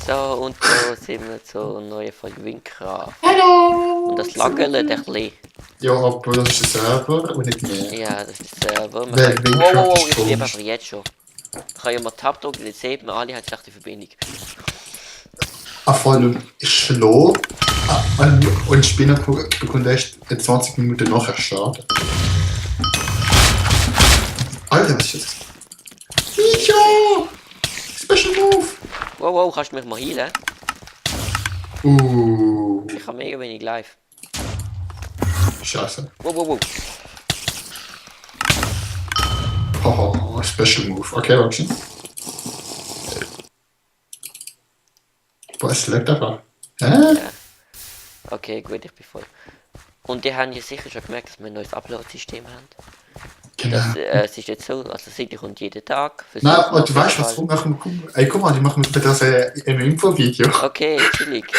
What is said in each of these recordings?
So, und so sind wir zur neuen Folge Winkra. Hallo! Und das lagelt ein bisschen. Ja, aber das ist der Server und nicht mehr. Ja, das ist der Server. Man Weil kann... Minecraft Wow, ist ich sterbe komisch. aber jetzt schon. Ich kann ja mal Tab drücken, jetzt sieht man, alle haben schlechte Verbindung. Voll schlau. Und Spinner bekommt erst 20 Minuten nachher starten. Alter, was ist das? Micho! Special Move! Wow, kannst du mich mal heilen? Ich habe mega wenig live. Scheiße. Wow. Haha, Special Move. Okay, warte. Boah, es leckt einfach. Hä? Ja. Okay, gut, ich bin voll. Und die haben ja sicher schon gemerkt, dass wir ein neues Upload-System haben. Genau. Es ist jetzt so, also Seite kommt jeden Tag. Nein, und du weißt was, warum machen wir... Ey, guck mal, die machen mir das im Infovideo. Okay, chillig.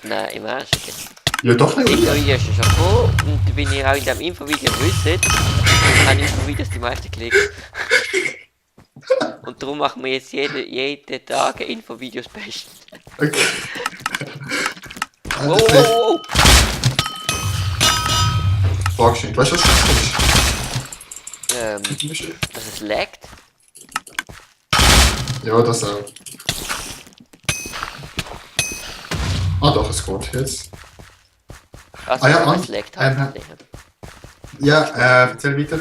Nein, im Ernst jetzt. Ja, doch Das nicht. Infovideo ist schon gekommen und da bin ich auch in diesem Infovideo wisst, haben Infovideos die meisten Klicks. Und darum machen wir jetzt jeden Tag ein Infovideo-Special. Okay. Wow. Fragst nicht, weißt du, was das ist? Dass es laggt? Ja, das auch. Doch, es geht jetzt. Also, ja, es laggt halt. Ja, erzähl weiter.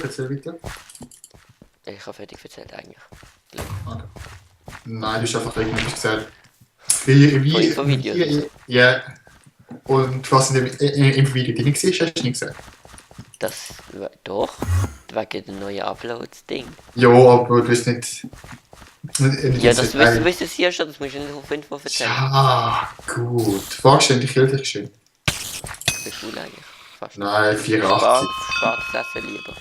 Ich habe fertig erzählt eigentlich. Okay. Nein, du hast einfach irgendwas gesagt. Wie Infovideos. Ja. Und was in dem Video die nicht siehst, hast du nicht gesagt. Das, doch, wegen der neuen Uploads-Ding. Ja, aber du bist nicht... Ja, das wissen sie ja schon, das musst du nicht auf Info erzählen. Ja, gut. Fragst du dich, dich schön. Das ist cool eigentlich. Fast. Nein, 84. Spart das Essen lieber.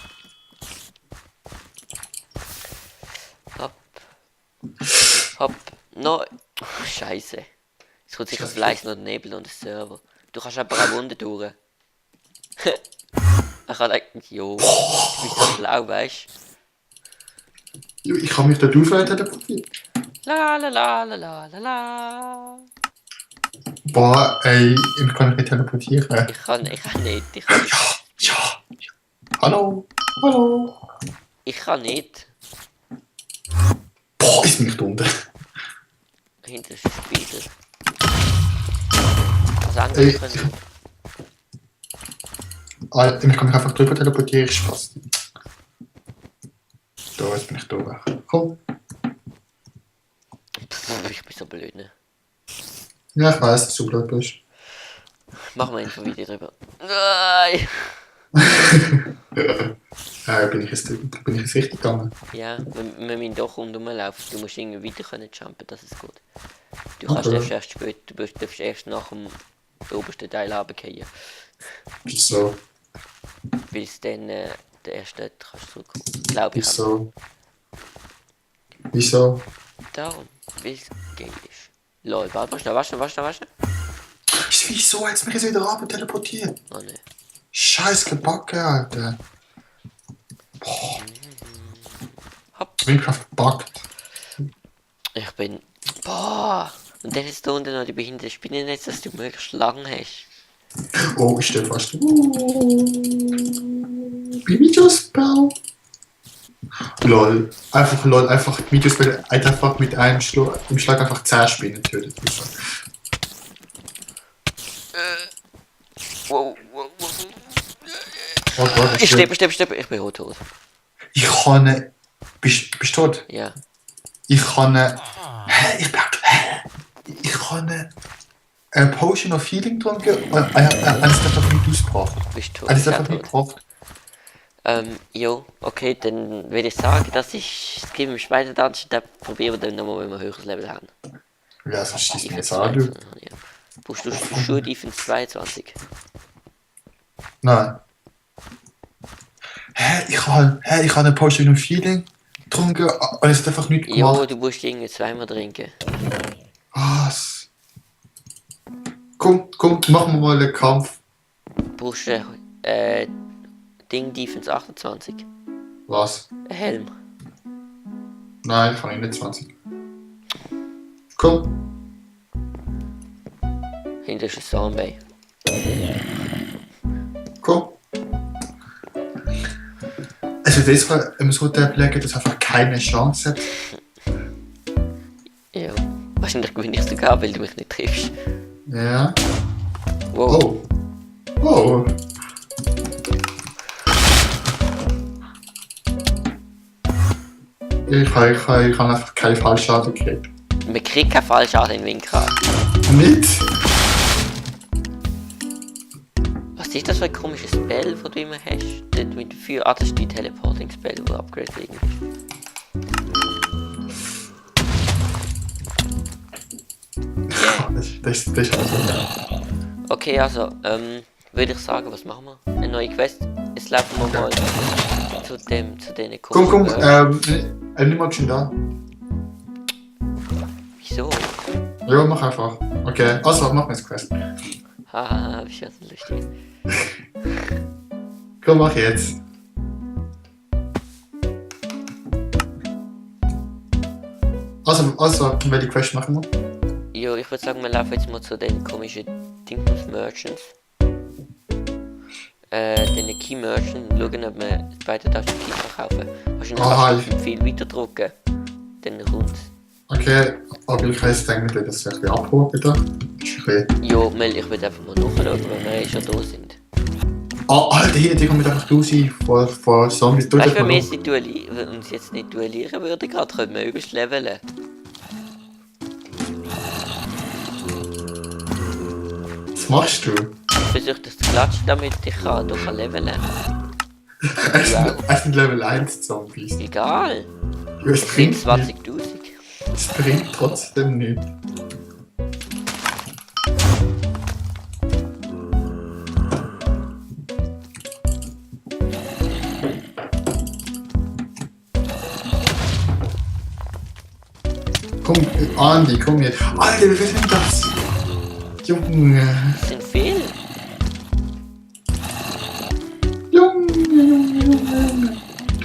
Hopp. No. Oh, Scheiße. Jetzt kommt sicher das Fleisch noch Nebel und das Server. Du kannst aber auch Wunder durch. Ich kann eigentlich. Jo. Ich bin so blau, weißt du? Ich kann mich da teleportieren. La. Boah, ey, ich kann mich nicht teleportieren. Ich kann nicht. Ja. Hallo. Ich kann nicht. Boah, ist nicht unten. Hinter ist ein Spiegel. Was anderes können. Ich kann mich einfach drüber teleportieren, ist fast. Da, jetzt bin ich da. Komm. Ich bin so blöd, ne? Ja, ich weiss, dass du blöd bist. Machen wir ein Video drüber. Nein! Bin ich jetzt richtig gegangen? Ja, wir müssen doch rumlaufen. Du musst irgendwie weiter können jumpen, das ist gut. Du kannst erst später, du darfst erst nach dem obersten Teil runterfallen. Wieso? Weil es dann der erste kannst du zurückkommen. Glaube ich. Wieso? Darum, weil es geil ist. Lol, warte schnell. Wieso hat es mich jetzt wieder runter teleportiert? Oh ne. Scheiß Gebacke, Alter. Boah. Hopp. Minecraft buggt. Ich bin... Boah! Und dann ist da unten noch die behinderte Spinnennetz, dass du möglichst lang hast. Oh, ich stehe fast. Videospell. Lol. Einfach Videospell einfach mit einem Schlag einfach 10 Spinnen tötet. Wow. Oh Gott, Ich sterbe. Ich bin auch tot. Ich kann ne... Bist du tot? Ja. Ich kann ne... Ich kann eine Potion of Healing trinken und eines einfach nicht ausgebracht. Bist tot. Eines einfach nicht gebracht. Jo, okay, dann würde ich sagen, dass ich es im zweiten Dungeon, da probieren wir dann nochmal, wenn wir ein höheres Level haben. Ja, sonst schießt mir jetzt an, du. Ja. Brauchst du Schuhe Defense 22? Nein. Ich habe eine Potion of Healing getrunken und es hat einfach nicht gemacht. Jo, du musst irgendwie zweimal trinken. Was? Komm, machen wir mal einen Kampf. Brauchst du Ding Defense 28? Was? Ein Helm? Nein, ich habe nicht 20. Komm. Hinter ist ein Zombie. Komm. Also das war im so der Blick, das einfach keine Chance hat. Ja. Wahrscheinlich gewinne ich sogar, weil du mich nicht triffst. Ja. Wow. Oh. Oh. Ich habe einfach keinen Fallschaden gekriegt. Man kriegt keinen Fallschaden in Winkel. Nicht? Was ist das für ein komisches Spell, das du immer hast? Dort mit für das ist die Teleporting-Spell, wo Upgrade liegen ist. Das ist also. Okay, also, würde ich sagen, was machen wir? Eine neue Quest? Jetzt laufen wir mal zu denen Komm, komischen nimm mal schon da. Wieso? Ja, mach einfach. Okay, also mach mal das Quest. Haha, wie schön lustig. Komm, mach jetzt. Also, welche Quest machen wir? Jo, ich würde sagen, wir laufen jetzt mal zu den komischen Dingsens Merchants. Den Key Merchant, schauen, ob wir beide Taschen Key kaufen. Wahrscheinlich kannst du viel weiter drucken. Dann rund. Okay, aber ich weiß eigentlich, dass ich ein abholen wieder. Jo, Mel, ich würde einfach mal nachschauen, wenn wir schon da sind. Ah, Alter, hier, die kommen einfach raus vor Zombies. Weißt du, wenn wir uns jetzt nicht duellieren würden, gerade können wir übelst leveln. Was machst du? Ich versuche das zu klatschen, damit ich kann leveln. Es sind Level 1 Zombies. Egal. Ja, es bringt 20.000. Es bringt trotzdem nichts. Komm, Andi, komm jetzt. Alter, wie viel sind das? Junge. Das sind viele. Junge.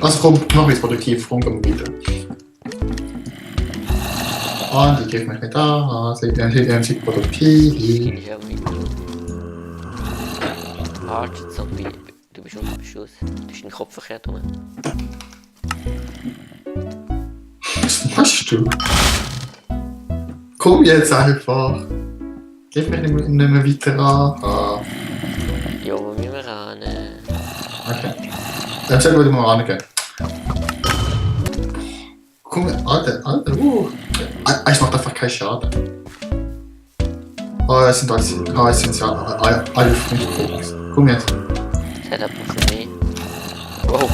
Also komm, mach mich produktiv, komm wieder. Andi, gib mich nicht an, sie produktiv. Ich habe mich gut. Archer Zombie, du bist unter Beschuss. Du hast den Kopf verkehrt rum. Was machst du? Komm jetzt einfach. Gib mich nicht mehr weiter an. Ah. Ja, wo müssen wir ran? Okay. Dann sag mal, mal rangehen. Komm, Alter. Es macht einfach keinen Schaden. Oh, es sind ja alle 5 Klicks. Komm jetzt. Das hat aber für mich. Wow.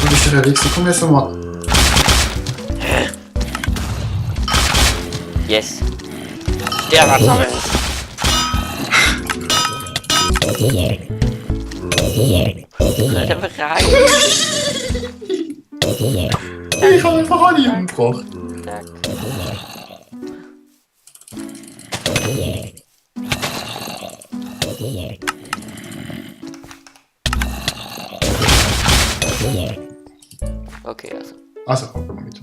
Du bist der Wichser. Komm jetzt nochmal. Yes. Der war zusammen. Der bereit. Ich habe einfach alle umgebracht. Zack. Okay, also. Also, komm mal mit.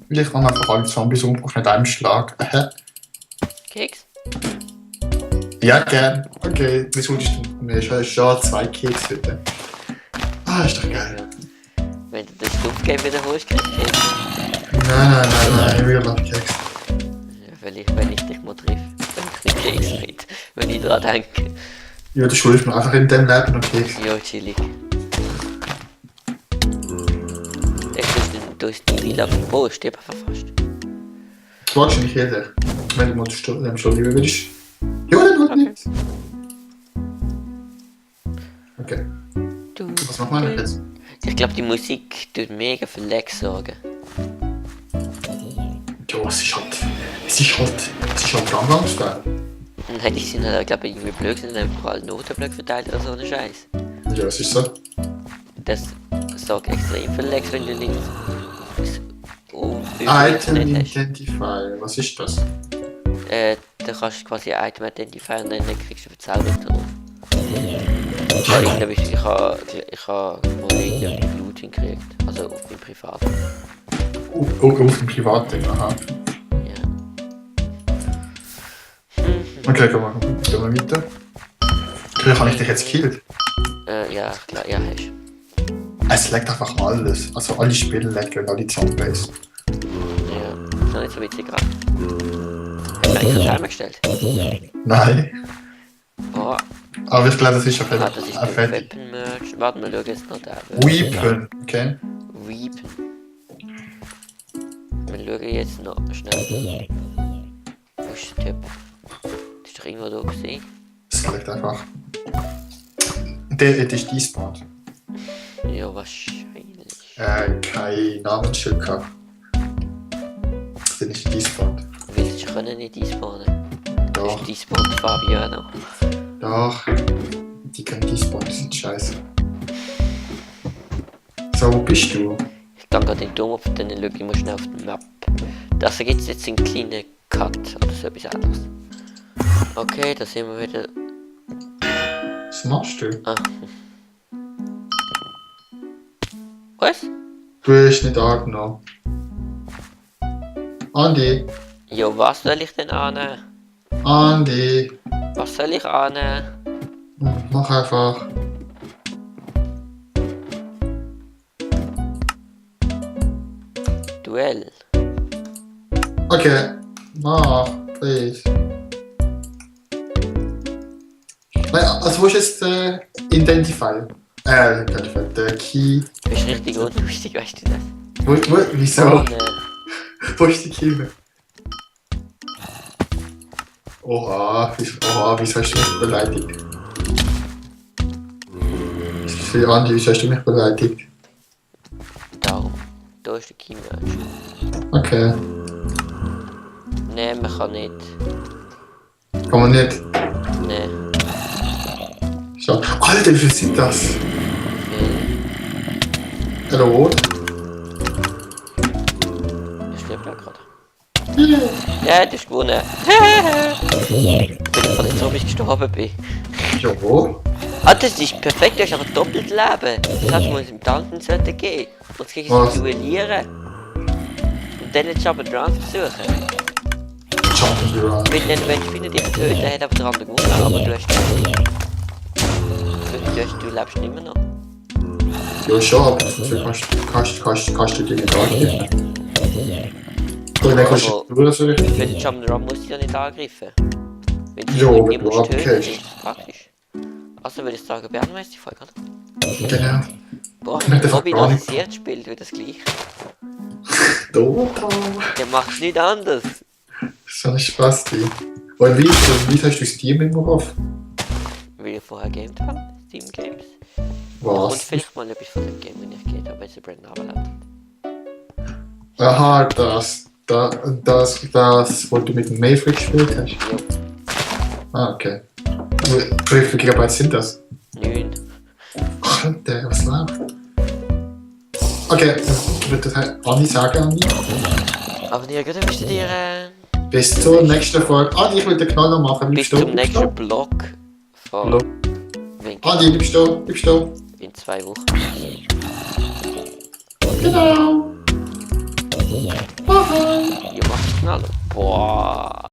Vielleicht kann man einfach alle Zombies umgebracht mit einem Schlag. Keks? Ja, gern. Okay, wie solltest du mir schon 2 Keks heute? Ah, ist doch geil. Wenn du das Stumpfgame wiederholst, kriegst du Keks. Nein, ich will noch Keks. Ja, vielleicht, wenn ich dich mal treffe, dann krieg ich Keks mit, wenn ich dran denke. Ja, du schuldest mir einfach in dem Leben noch Keks. Ja, chillig. Du hast die Villa auf dem Boden, stirb einfach fast. Du magst nicht jeder. Wenn du mal dem schon lieber würdest. Ja, dann halt nicht. Okay. Was machen wir jetzt? Ich glaube, die Musik tut mega für Lag sorgen. Ja, es ist halt Gangnam-Style. Nein, die sind halt, glaube ich, irgendwie blöd, sind einfach alle Notenblöcke verteilt oder so einen Scheiß. Ja, es ist so. Das sorgt extrem für Lags, wenn du links. Item Identifier, was ist das? Da kannst du quasi ein Item identifizieren und dann kriegst du Verzauberung drauf. Ich habe mal Loot gekriegt, also auf meinem Privat. Auf dem Privatding, aha. Ja. Okay, gehen wir weiter. Vielleicht habe ich dich jetzt gekillt. Ja, klar, ja, hast du. Es leckt einfach alles. Also alle Spiele lecken und alle Zombies. Ja, ist noch nicht so witzig gerade. Hast du eigentlich einen Timer gestellt? Nein. Oh, Aber ich glaube, das ist schon das ist der fertig. Weapon Merch. Warte mal, schau jetzt noch da. Weapon, okay? Weapon. Wir schauen jetzt noch schnell. Wo ist der Typ? Das ist doch irgendwo da gesehen. Das leckt einfach. Der ist despawned. Ja, wahrscheinlich. Kein Namensschild gehabt. Der ist despawned. Willst du können nicht despawnen? Doch, Ist despawnt Fabiano. doch. Die können despawn, die sind scheiße. So, wo bist du? Ich gehe gerade in den Turm auf, dann schaue ich mal schnell auf die Map. Da gibt es jetzt einen kleinen Cut oder so etwas anderes. Okay, da sind wir wieder. Was machst du? Ah. Was? Du hast nicht angenommen. Andi, Ja, was soll ich denn annehmen? Andi, Was soll ich annehmen? mach einfach. Duell. Okay, mach, please. Nein, also wo ist jetzt der Identifier? Identifier, der Key. Du bist richtig unlustig, weißt du das? Wieso? Oh, ne. Wo ist die Key? Oha, wieso hast du mich beleidigt? Für Andi, wieso hast du mich beleidigt? Darum. Da ist der Key-Merch. Okay, Ne, man kann nicht. kann man nicht. Ne. Schau. Alter, wie viel sind das? Rot. Ich stirb ja gerade. Ja, du hast gewonnen. Weil ich von den Zombies gestorben bin. Ja, wo? Ah, das ist perfekt, du hast aber doppelt Leben. Das hat uns im Tanken sollten gehen. Und jetzt gegen Was? sie duellieren. Und dann jetzt aber dran versuchen. Jumping Run. Weil dann, wenn ich dich töten, hat aber der andere gewonnen. Aber du hast du lebst nicht mehr noch. Ja, schon, aber dafür kannst du dir nicht angreifen. Oder dann kannst Aber- du das so richtig. Für den Jump'n'Run musst du ja nicht angreifen. Wenn du Ja, ihn wenn nicht du musst töten, abgehst. ist das praktisch. Also würde ich sagen, beenden wir jetzt die Folge, oder? Genau. Boah, Ich möchte Bobby gar noch nicht- sehr spielt wie das gleiche. Da. Der macht's nicht anders. So ein Spasti. Und wie hast du Steam immer auf? Wie ich vorher gamed habe, Steam Games. Und Was? vielleicht mal etwas von dem Game, wenn ich geht habe, wenn es Brandon runterlädt. Aha, das, wo du mit dem Mayfree gespielt hast. Jo, Ah, okay. Wie viele Gigabyte sind das? 9. Alter, was läuft? Okay, ich würde das Andi sagen, Andi. Aber ja, gut, dann bist du dir Bis zur nächsten Folge. Andi, ich will den Knaller machen. bis Bleibst du? zum Bleibst nächsten du? Block von Block. Wink Andi, bleibst du? Bleibst du? in 2 Wochen. Genau. Bye. Ihr macht Knall. Boah.